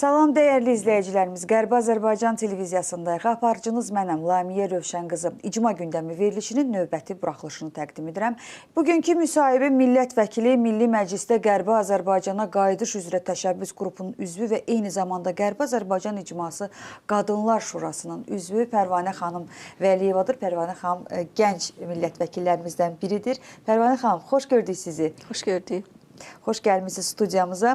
Salam dəyərli izləyicilərimiz, Qərbi Azərbaycan televiziyasındayıq. Aparıcınız mənəm, Lamiyə Rövşən qızı. İcma gündəmi verilişinin növbəti buraxılışını təqdim edirəm. Bugünkü müsahibim millət vəkili, Milli Məclisdə Qərbi Azərbaycana qayıdış üzrə təşəbbüs qrupunun üzvü və eyni zamanda Qərbi Azərbaycan İcması Qadınlar Şurasının üzvü Pərvanə xanım Vəliyevadır. Pərvanə xanım gənc millət vəkillərimizdən biridir. Pərvanə xanım, xoş gördük sizi. Xoş gördük. Xoş gəlmisiniz studiyamıza.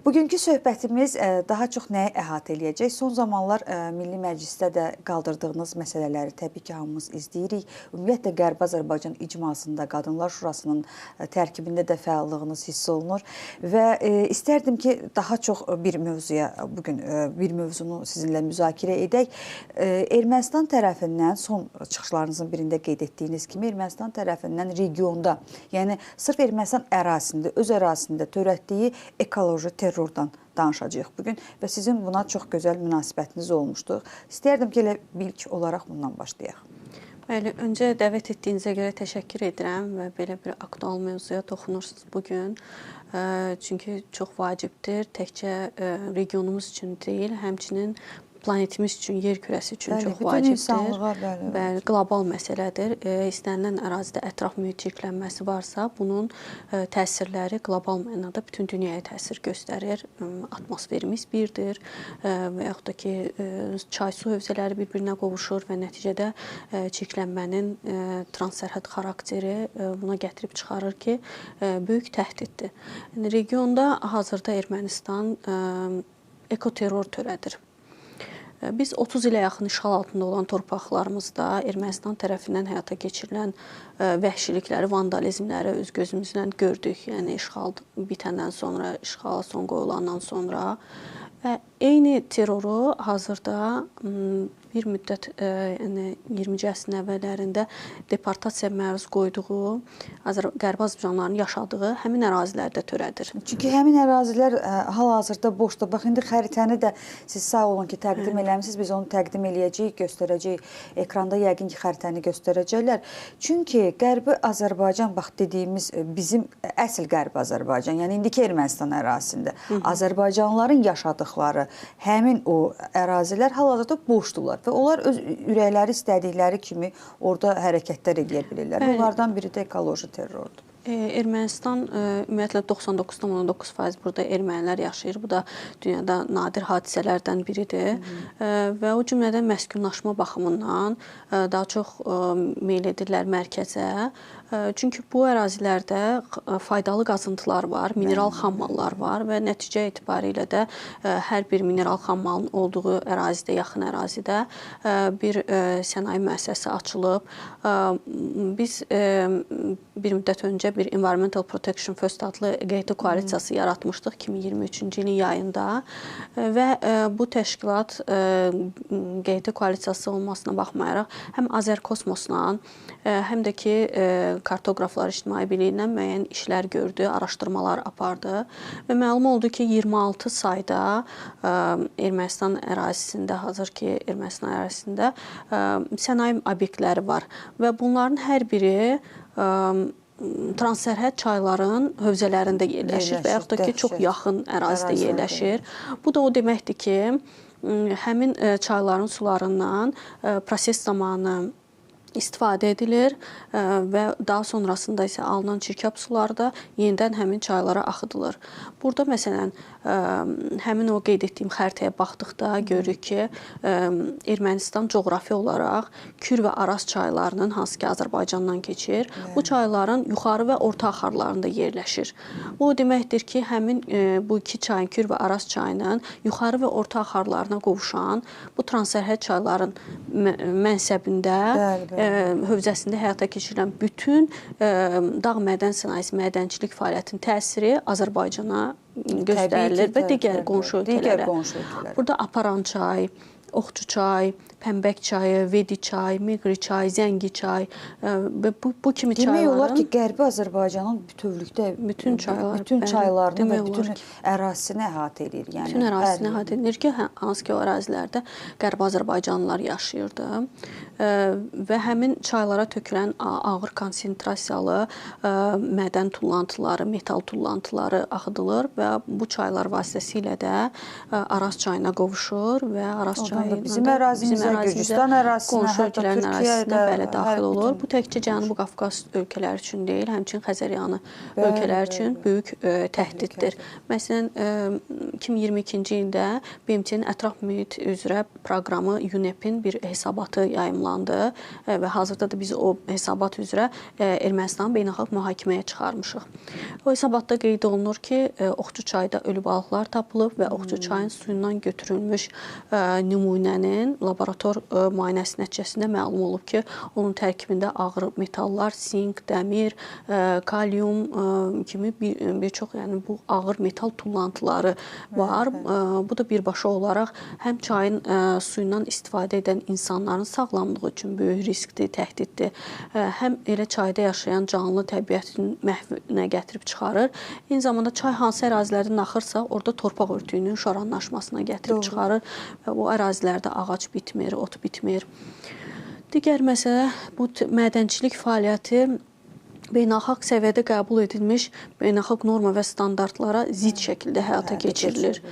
Bugünkü söhbətimiz daha çox nəyi əhatə eləyəcək? Son zamanlar Milli Məclisdə də qaldırdığınız məsələləri təbii ki, hamımız izləyirik. Ümumiyyətlə, Qərbi Azərbaycan İcmasında Qadınlar Şurasının tərkibində də fəallığınız hiss olunur. Və istərdim ki, daha çox bir mövzuya, bugün bir mövzunu sizinlə müzakirə edək. Ermənistan tərəfindən, son çıxışlarınızın birində qeyd etdiyiniz kimi, Ermənistan tərəfindən regionda, yəni sırf Ermənistan ərazisində, öz ərazisində törətdiyi ekoloji terrordan danışacağıq bugün və sizin buna çox gözəl münasibətiniz olmuşdu. İstəyərdim ki, elə ilk olaraq bundan başlayaq. Bəli, öncə dəvət etdiyinizə görə təşəkkür edirəm və belə bir aktual mövzuya toxunursunuz bugün. Çünki çox vacibdir, təkcə regionumuz üçün deyil, həmçinin planetimiz üçün, yer kürəsi üçün bəli, çox vacibdir. Bəli, bəli, qlobal məsələdir. İstənilən ərazidə ətraf mühit çirklənməsi varsa, bunun təsirləri qlobal mənada bütün dünyaya təsir göstərir. Atmosferimiz birdir və yaxud da ki, çay su hövzələri bir-birinə qovuşur və nəticədə çirklənmənin transsərhəd xarakteri buna gətirib çıxarır ki, böyük təhdiddir. Yəni, regionda hazırda Ermənistan ekoterror törədir. Biz 30 ilə yaxın işğal altında olan torpaqlarımızda Ermənistan tərəfindən həyata keçirilən vəhşilikləri, vandalizmləri öz gözümüzlə gördük. Yəni, işğal bitəndən sonra, işğala son qoyulandan sonra və eyni terroru hazırda bir müddət, yəni 20-ci əsrin əvvəllərində deportasiyaya məruz qoyduğu Qərbi Azərbaycanlıların yaşadığı həmin ərazilərdə törədir. Çünki həmin ərazilər hal-hazırda boşdur. Bax, indi xəritəni də siz sağ olun ki, təqdim eləmisiniz. Biz onu təqdim eləyəcəyik, göstərəcəyik. Ekranda yəqin ki, xəritəni göstərəcəklər. Çünki Qərbi Azərbaycan, bax dediyimiz bizim əsl Qərbi Azərbaycan, yəni indiki Ermənistan ərazisində Azərbaycanlıların yaşadıqları həmin o ərazilər hal-hazırda boşdurlar. Və onlar öz ürəkləri istədikləri kimi orada hərəkətlər edə bilirlər. Bunlardan biri də ekoloji terrordur. Ermənistan ümumiyyətlə 99,9% burada ermənilər yaşayır. Bu da dünyada nadir hadisələrdən biridir. Və o cümlədən məskunlaşma baxımından daha çox meyl edirlər mərkəzə. Çünki bu ərazilərdə faydalı qazıntılar var, mineral xammallar var və nəticə etibarilə də hər bir mineral xammalın olduğu ərazidə, yaxın ərazidə bir sənaye müəssisəsi açılıb. Biz bir müddət öncə bir Environmental Protection First adlı QT koalisiyası yaratmışdıq 2023-cü ilin yayında və bu təşkilat QT koalisiyası olmasına baxmayaraq həm Azərkosmosla, həm də ki, kartoqraflar ictimai birliyi ilə müəyyən işlər gördü, araşdırmalar apardı və məlum oldu ki, 26 sayda Ermənistan ərazisində, hazır ki, Ermənistan ərazisində sənaye obyektləri var və bunların hər biri transsərhəd çayların hövzələrində yerləşir və yaxud da ki, çox yaxın ərazidə yerləşir. Bu da o deməkdir ki, həmin çayların sularından proses zamanı istifadə edilir və daha sonrasında isə alınan çirkab suları da yenidən həmin çaylara axıdılır. Burada məsələn, həmin o qeyd etdiyim xəritəyə baxdıqda görürük ki, Ermənistan coğrafi olaraq Kür və Araz çaylarının, hansı ki Azərbaycandan keçir, bu çayların yuxarı və orta axarlarında yerləşir. Bu o deməkdir ki, həmin bu iki çayın, Kür və Araz çayının yuxarı və orta axarlarına qovuşan bu transsərhəd çayların mənsəbində, hövzəsində həyata keçirilən bütün dağ mədən sənayesi, mədənçilik fəaliyyətinin təsiri Azərbaycana göstərilir və digər qonşu ölkələrə. Burada Aparan çay, Oxçu çay, Pəmbək çayı, Vedi çay, Meqri çay, Zəngi çay və bu kimi çayların... Demək olar ki, Qərbi Azərbaycanın bütövlükdə bütün çaylarını və bütün ərazisini əhatə edir. Yəni, bütün ərazisini əhatə edir ki, hansı ki o ərazilərdə Qərbi Azərbaycanlılar yaşayırdı və həmin çaylara tökülən ağır konsentrasiyalı mədən tullantıları, metal tullantıları axıdılır və bu çaylar vasitəsilə də Araz çayına qovuşur və Araz çayı bizim ərazimizə, Gürcüstan ərazisinə, qonşu ölkələrin ərazisinə bəli daxil olur. Bu təkcə Cənubi Qafqaz ölkələri üçün deyil, həmçinin Xəzəryanı ölkələr üçün böyük təhdiddir. Məsələn, 2022-ci ildə BMT-nin ətraf mühit üzrə proqramı UNEP-in bir hesabatı yayımlandı və hazırda da biz o hesabat üzrə Ermənistanı beynəlxalq mühakiməyə çıxarmışıq. O hesabatda qeyd olunur ki, Oxçu çayda ölü balıqlar tapılıb və Oxçu çayın suyundan götürülmüş nümunənin laborator müayinəsi nəticəsində məlum olub ki, onun tərkibində ağır metallar, sink, dəmir, kalium kimi bir çox, yəni bu ağır metal tullantıları var. Bu da birbaşa olaraq həm çayın suyundan istifadə edən insanların sağlamlığı üçün böyük riskdir, təhdiddir. Həm elə çayda yaşayan canlı təbiətin məhvinə gətirib çıxarır. Eyni zamanda çay hansı ərazilərdən axırsa, orada torpaq örtüyünün şoranlaşmasına gətirib çıxarır və o ərazilərdə ağac bitmir, ot bitmir. Digər məsələ bu mədənçilik fəaliyyəti beynəlxalq səviyyədə qəbul edilmiş beynəlxalq norma və standartlara zidd şəkildə həyata keçirilir.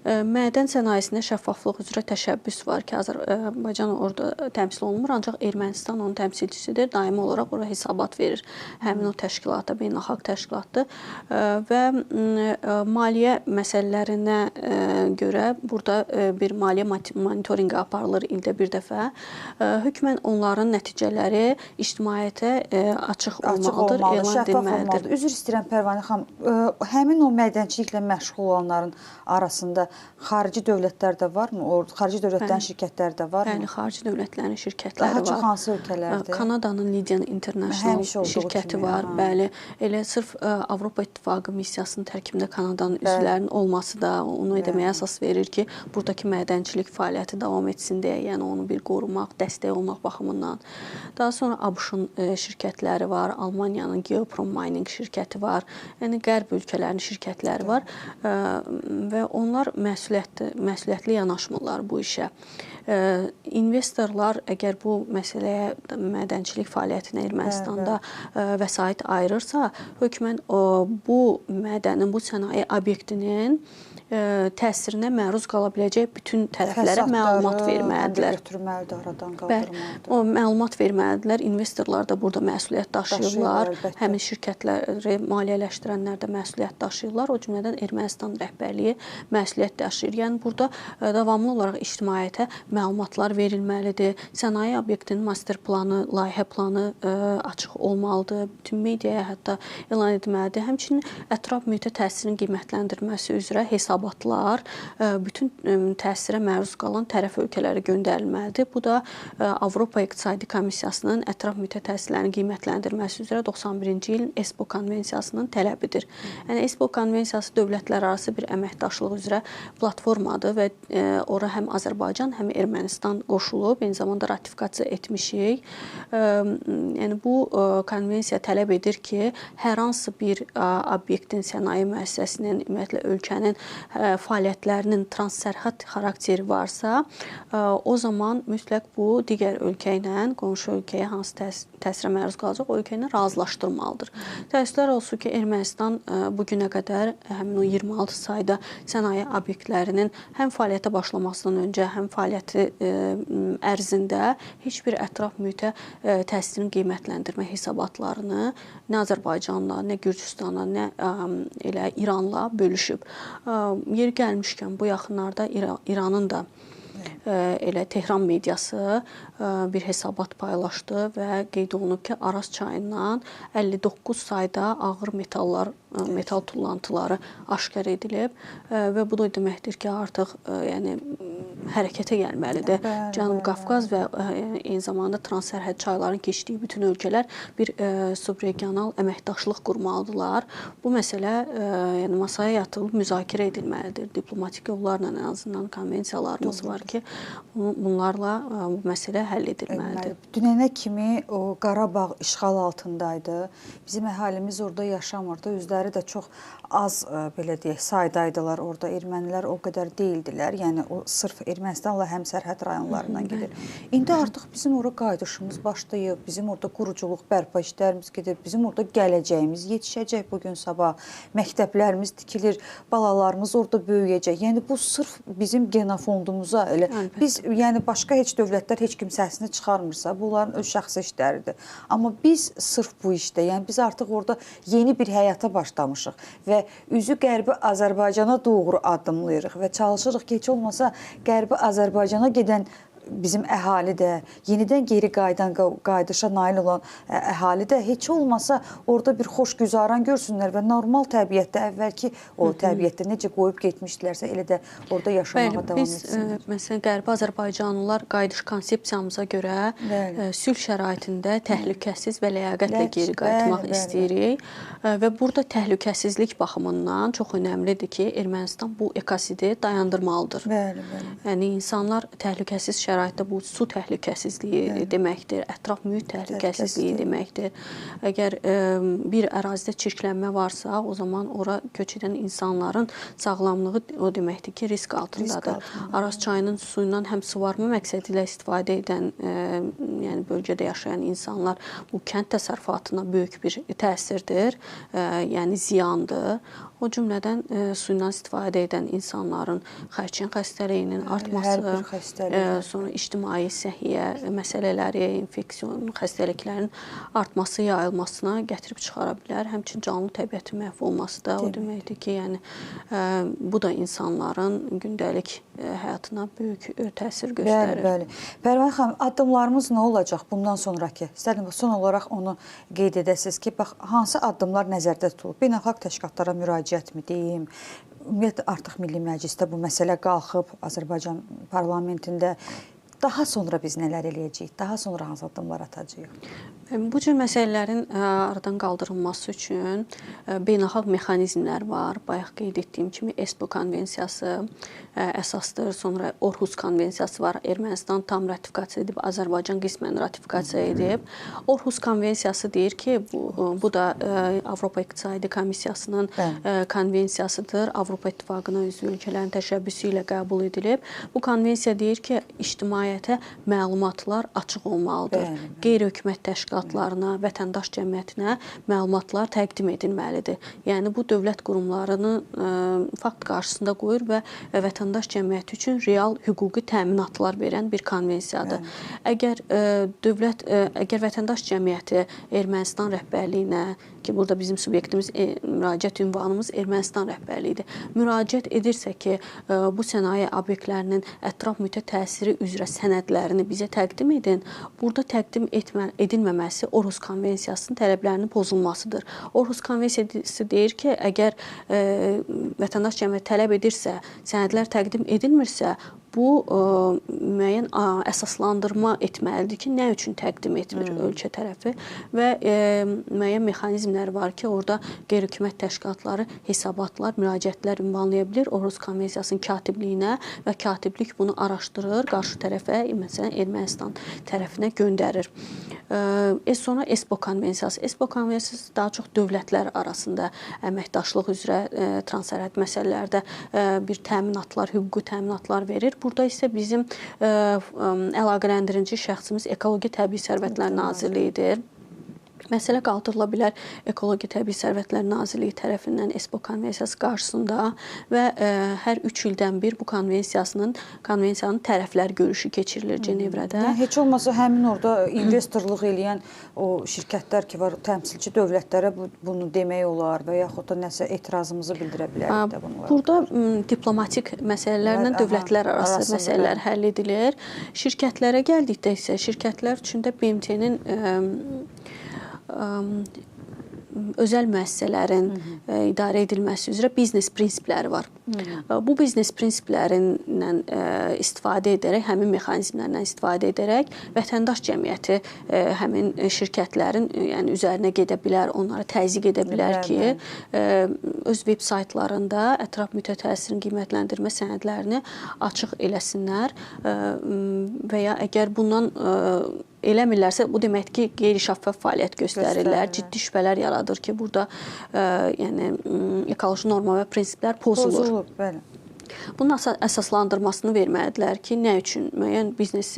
Mədən sənayesində şəffaflıq üzrə təşəbbüs var ki, Azərbaycan orada təmsil olunmur, ancaq Ermənistan onun təmsilçisidir, daimi olaraq ora hesabat verir həmin o təşkilata, beynəlxalq təşkilatdır və maliyyə məsələlərinə görə burada bir maliyyə monitorinqi aparılır ildə bir dəfə. Hökmən onların nəticələri ictimaiyyətə açıq olmalıdır, elan edilməlidir. Üzr istəyirəm Pərvanə xanım, həmin o mədənçiliklə məşğul olanların arasında xarici dövlətlər də varmı? Xarici dövlətlərin şirkətləri də varmı? Bəli, xarici dövlətlərin şirkətləri var. Daha çox hansı ölkələrdir? Kanadanın Lydian International şirkəti var. Bəli, elə sırf Avropa İttifaqı missiyasının tərkibində Kanadanın üzvlərinin olması da onu deməyə əsas verir ki, buradakı mədənçilik fəaliyyəti davam etsin deyə, yəni onu bir qorumaq, dəstək olmaq baxımından. Daha sonra ABŞ-ın şirkətləri var, Almaniyanın Geoprom Mining şirkəti var, yəni qərb ölkələrinin şirkətləri var və onlar məsuliyyətli yanaşmırlar bu işə. İnvestorlar əgər bu məsələyə, mədənçilik fəaliyyətinə Ermənistanda vəsait ayırırsa, hökmən bu mədənin, bu sənaye obyektinin təsirinə məruz qala biləcək bütün tərəflərə məlumat verməlidirlər. Götürməlidir, aradan qaldırmalıdır. O məlumat verməlidirlər. İnvestorlar da burada məsuliyyət daşıyırlar. Həmin şirkətləri maliyyələşdirənlər də məsuliyyət daşıyırlar. O cümlədən Ermənistan rəhbərliyi məsuliyyət daşıyır. Yəni burada davamlı olaraq ictimaiyyətə məlumatlar verilməlidir. Sənaye obyektinin master planı, layihə planı açıq olmalıdır. Bütün mediaya hətta elan edilməlidir. Həmçinin ətraf mühitə təsirin qiymətləndirilməsi üzrə hesabatlar bütün təsirə məruz qalan tərəf ölkələrə göndərilməlidir. Bu da Avropa İqtisadi Komissiyasının ətraf mühitə təsirlərinin qiymətləndirilməsi üzrə 91-ci ilin ESPO konvensiyasının tələbidir. Yəni ESPO konvensiyası dövlətlərarası bir əməkdaşlıq üzrə platformadır və ora həm Azərbaycan, həm Ermənistan qoşulub, eyni zamanda ratifikasiya etmişik. Yəni bu konvensiya tələb edir ki, hər hansı bir obyektin, sənaye müəssisəsinin, ümumiyyətlə ölkənin fəaliyyətlərinin transsərhəd xarakteri varsa, o zaman mütləq bu digər ölkə ilə, qonşu ölkəyə hansı təsirə məruz qalacaq, o ölkə ilə razılaşdırmalıdır. Təəssüflər olsun ki, Ermənistan bu günə qədər həmin o 26 sayda sənaye obyektlərinin həm fəaliyyətə başlamasından öncə, həm fəaliyyəti ərzində heç bir ətraf mühitə təsirin qiymətləndirmə hesabatlarını nə Azərbaycanla, nə Gürcüstanla, nə elə İranla bölüşüb. Yeri gəlmişkən bu yaxınlarda İranın da elə Tehran mediası bir hesabat paylaşdı və qeyd olunub ki, Araz çayından 59 sayda ağır metallar, metal tullantıları aşkar edilib və bu da deməkdir ki, artıq yəni hərəkətə gəlməlidir. Cənubi Qafqaz və eyni zamanda transsərhəd çayların keçdiyi bütün ölkələr bir subregional əməkdaşlıq qurmalıdırlar. Bu məsələ yəni masaya yatırılıb müzakirə edilməlidir. Diplomatik yollarla ən azından konvensiyalarımız var ki, bunlarla bu məsələ həll edilməlidir. Dünənə kimi o Qarabağ işğal altındaydı. Bizim əhalimiz orada yaşamırdı. Özləri də çox az, belə deyək, saydaydılar orada. Ermənilər o qədər deyildilər. Yəni o sırf Ermənistanla həmsərhəd rayonlarından gedir. İndi artıq bizim ora qayıdışımız başlayıb, bizim orada quruculuq, bərpa işlərimiz gedir, bizim orada gələcəyimiz yetişəcək bugün sabah, məktəblərimiz tikilir, balalarımız orada böyüyəcək. Yəni bu sırf bizim genofondumuza elə. Biz, yəni başqa heç dövlətlər heç kim səsini çıxarmırsa, bunların öz şəxsi işləridir. Amma biz sırf bu işdə, yəni biz artıq orada yeni bir həyata başlamışıq və üzü Qərbi Azərbaycana doğru addımlayırıq və çalışırıq ki, heç olmasa Qərbi Azərbaycana gedən bizim əhali də, yenidən geri qayıdan, qayıdışa nail olan əhali də heç olmasa orada bir xoş güzaran görsünlər və normal təbiətdə, əvvəlki o təbiətdə necə qoyub getmişdilərsə, elə də orada yaşamağa davam etsinlər. Biz, məsələn, Qərbi Azərbaycanlılar qayıdış konsepsiyamıza görə sülh şəraitində təhlükəsiz və ləyaqətlə geri qayıtmaq istəyirik və burada təhlükəsizlik baxımından çox önəmlidir ki, Ermənistan bu ekosidi dayandırmalıdır. Bəli, bəli. Yəni, insanlar təhlükəsiz şəraitdə bu su təhlükəsizliyi deməkdir, ətraf mühit təhlükəsizliyi deməkdir. Əgər bir ərazidə çirklənmə varsa, o zaman ora köç edən insanların sağlamlığı o deməkdir ki, risk altındadır. Araz çayının suyundan həm suvarma məqsədi ilə istifadə edən, yəni bölgədə yaşayan insanlar bu kənd təsərrüfatına böyük bir təsirdir, yəni ziyandır. O cümlədən suyundan istifadə edən insanların xərçəng xəstəliyinin artması, sonra ictimai səhiyyə məsələləri, infeksiyon xəstəliklərin artması, yayılmasına gətirib çıxara bilər. Həmçinin canlı təbiətin məhv olması da o deməkdir ki, yəni bu da insanların gündəlik həyatına böyük təsir göstərir. Bəli, bəli. Pərvanə xanım, addımlarımız nə olacaq bundan sonraki? İstərdim, son olaraq onu qeyd edəsiniz ki, bax, hansı addımlar nəzərdə tutulub? Beynəlxalq təşkilatlara müraciətmi deyim? Ümumiyyətlə, artıq Milli Məclisdə bu məsələ qalxıb, Azərbaycan parlamentində. Daha sonra biz nələr eləyəcəyik? Daha sonra hansı addımlar atacağıq? Bu cür məsələlərin aradan qaldırılması üçün beynəlxalq mexanizmlər var. Bayaq qeyd etdiyim kimi ESPO konvensiyası əsasdır. Sonra Orhus konvensiyası var. Ermənistan tam ratifikasiya edib, Azərbaycan qismən ratifikasiya edib. Orhus konvensiyası deyir ki, bu da Avropa İqtisadi Komissiyasının konvensiyasıdır. Avropa İttifaqına üzv ölkələrin təşəbbüsü ilə qəbul edilib. Bu konvensiya deyir ki, ictimaiyyətə məlumatlar açıq olmalıdır. Qeyri-hökumət təşkilatlarına, vətəndaş cəmiyyətinə məlumatlar təqdim edilməlidir. Yəni, bu dövlət qurumlarını fakt qarşısında qoyur və vətəndaş cəmiyyəti üçün real hüquqi təminatlar verən bir konvensiyadır. Əgər əgər vətəndaş cəmiyyəti Ermənistan rəhbərliyinə, ki, burada bizim subyektimiz, müraciət ünvanımız Ermənistan rəhbərliyidir, müraciət edirsə ki, bu sənaye obyektlərinin ətraf mühitə təsiri üzrə sənədlərini bizə təqdim edin, burada təqdim edilməməsi Orhus konvensiyasının tələblərinin pozulmasıdır. Orhus konvensiyası deyir ki, əgər vətəndaş cəmiyyəti tələb edirsə, sənədlər təqdim edilmirsə, bu müəyyən əsaslandırma etməlidir ki, nə üçün təqdim etmir ölkə tərəfi və müəyyən mexanizmlər var ki, orada qeyri-hökumət təşkilatları hesabatlar, müraciətlər ünvanlaya bilir Orhus konvensiyasının katibliyinə və katiblik bunu araşdırır, qarşı tərəfə, məsələn, Ermənistan tərəfinə göndərir. Sonra ESPO konvensiyası. ESPO konvensiyası daha çox dövlətlər arasında əməkdaşlıq üzrə transsərhəd məsələlərdə bir təminatlar, hüquqi təminatlar verir. Burada isə bizim əlaqələndirici şəxsimiz Ekologiya Təbii Sərvətlər Nazirliyidir. Məsələ qaldırıla bilər Ekologiya Təbii Sərvətlər Nazirliyi tərəfindən ESPO konvensiyası qarşısında və hər 3 ildən bir bu konvensiyanın tərəflər görüşü keçirilir Cenevrədə. Yəni, heç olmasa həmin orada investorluq eləyən o şirkətlər ki var, təmsilçi dövlətlərə bunu demək olar və yaxud da nəsə etirazımızı bildirə bilərik də bunlara. Burada diplomatik məsələlərlə dövlətlər arası məsələlər həll edilir. Şirkətlərə gəldikdə isə şirkətlər üçün də BMT-nin özəl müəssisələrin idarə edilməsi üzrə biznes prinsipləri var. Bu biznes prinsiplərindən istifadə edərək, həmin mexanizmlərdən istifadə edərək vətəndaş cəmiyyəti həmin şirkətlərin, yəni üzərinə gedə bilər, onları təzyiq edə bilər ki, öz veb saytlarında ətraf mühitə təsirin qiymətləndirmə sənədlərini açıq eləsinlər və ya əgər bundan eləmirlərsə, bu deməkdir ki, qeyri-şəffaf fəaliyyət göstərirlər, ciddi şübhələr yaradır ki, burada yəni ekoloji norma və prinsiplər pozulur. Pozulur, bəli. Bunun əsaslandırmasını verməlidirlər ki, nə üçün müəyyən biznes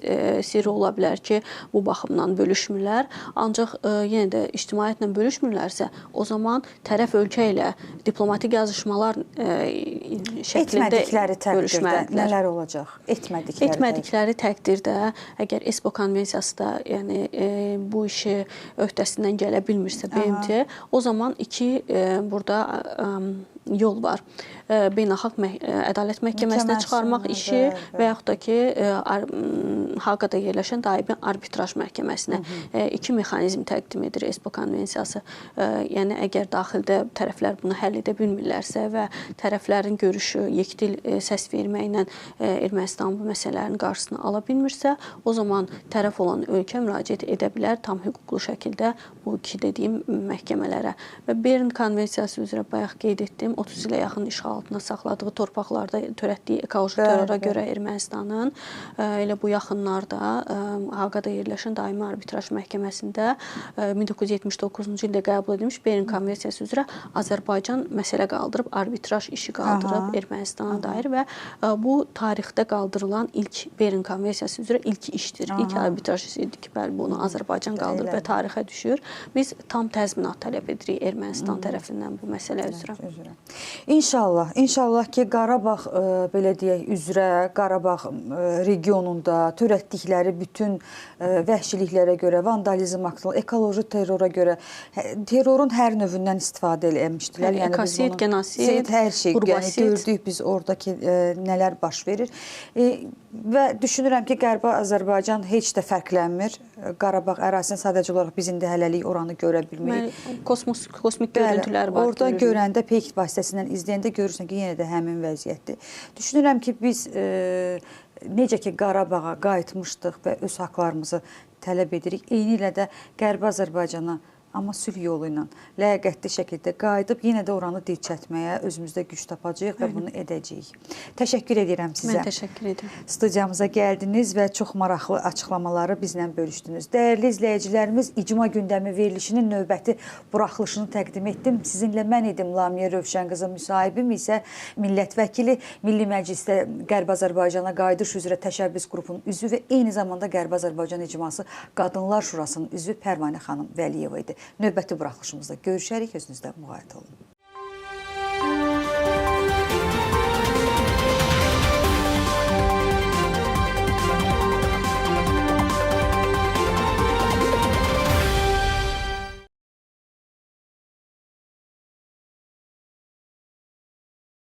sirri ola bilər ki, bu baxımdan bölüşmürlər. Ancaq yenə də ictimaiyyətlə bölüşmürlərsə, o zaman tərəf ölkə ilə diplomatik yazışmalar şəklində etmədikləri təqdirdə nələr olacaq? Etmədikləri təqdirdə, əgər ESPO konvensiyası da, yəni bu işi öhdəsindən gələ bilmirsə BMT, o zaman iki burada yol var. Beynəlxalq Ədalət Məhkəməsinə çıxarmaq işi və yaxud da ki, Haqada yerləşən daimi arbitraj məhkəməsinə iki mexanizm təqdim edir ESPO konvensiyası. Yəni, əgər daxildə tərəflər bunu həll edə bilmirlərsə və tərəflərin görüşü yekdil səs verməklə Ermənistan bu məsələlərin qarşısını ala bilmirsə, o zaman tərəf olan ölkə müraciət edə bilər tam hüquqlu şəkildə bu iki dediyim məhkəmələrə. Və Bern konvensiyası üzrə bayaq qeyd etdim, 30 ilə yaxın işğal altında saxladığı torpaqlarda törətdiyi ekoloji terrora görə Ermənistanın elə bu yaxınlarda Haqada yerləşən daimi arbitraj məhkəməsində 1979-cu ildə qəbul edilmiş Bern konvensiyası üzrə Azərbaycan məsələ qaldırıb, arbitraj işi qaldırıb Ermənistana dair və bu tarixdə qaldırılan ilk Bern konvensiyası üzrə ilk işdir. İlk arbitraj işi idi ki, bəli, bunu Azərbaycan qaldırıb və tarixə düşür. Biz tam təzminat tələb edirik Ermənistan tərəfindən bu məsələ üzrə. İnşallah, inşallah ki, Qarabağ, belə deyək, üzrə, Qarabağ regionunda törətdikləri bütün vəhşiliklərə görə, vandalizm aktına, ekoloji terrora görə, terrorun hər növündən istifadə eləmişdilər. Yəni, ekosid, genosid, hər şey, yəni, gördük biz oradakı nələr baş verir. Və düşünürəm ki, Qərbi Azərbaycan heç də fərqlənmir. Qarabağ ərazisini sadəcə olaraq biz indi hələlik oranı görə bilmirik. Kosmik görüntülər var. Oradan görəndə, peyk vasitəsindən izləyəndə görürsən ki, yenə də həmin vəziyyətdir. Düşünürəm ki, biz necə ki Qarabağa qayıtmışdıq və öz haqlarımızı tələb edirik, eyni ilə də Qərbi Azərbaycana, amma sülh yolu ilə ləyaqətli şəkildə qayıdıb yenə də oranı dirçəltməyə özümüzdə güc tapacağıq və bunu edəcəyik. Təşəkkür edirəm sizə. Mən təşəkkür edirəm. Studiyamıza gəldiniz və çox maraqlı açıqlamaları bizlə bölüşdünüz. Dəyərli izləyicilərimiz, İcma gündəmi verilişinin növbəti buraxılışını təqdim etdim. Sizinlə mən idim Lamiyə Rövşən qızı, müsahibim isə millət vəkili, Milli Məclisdə Qərbi Azərbaycana qayıdış üzrə təşəbbüs qrupunun üzvü və eyni zamanda Qərbi Azərbaycan İcması Qadınlar Şurasının üzvü Pərvanə xanım Vəliyeva idi. Növbəti buraxılışımızda görüşərik, özünüzdə müğayət olun.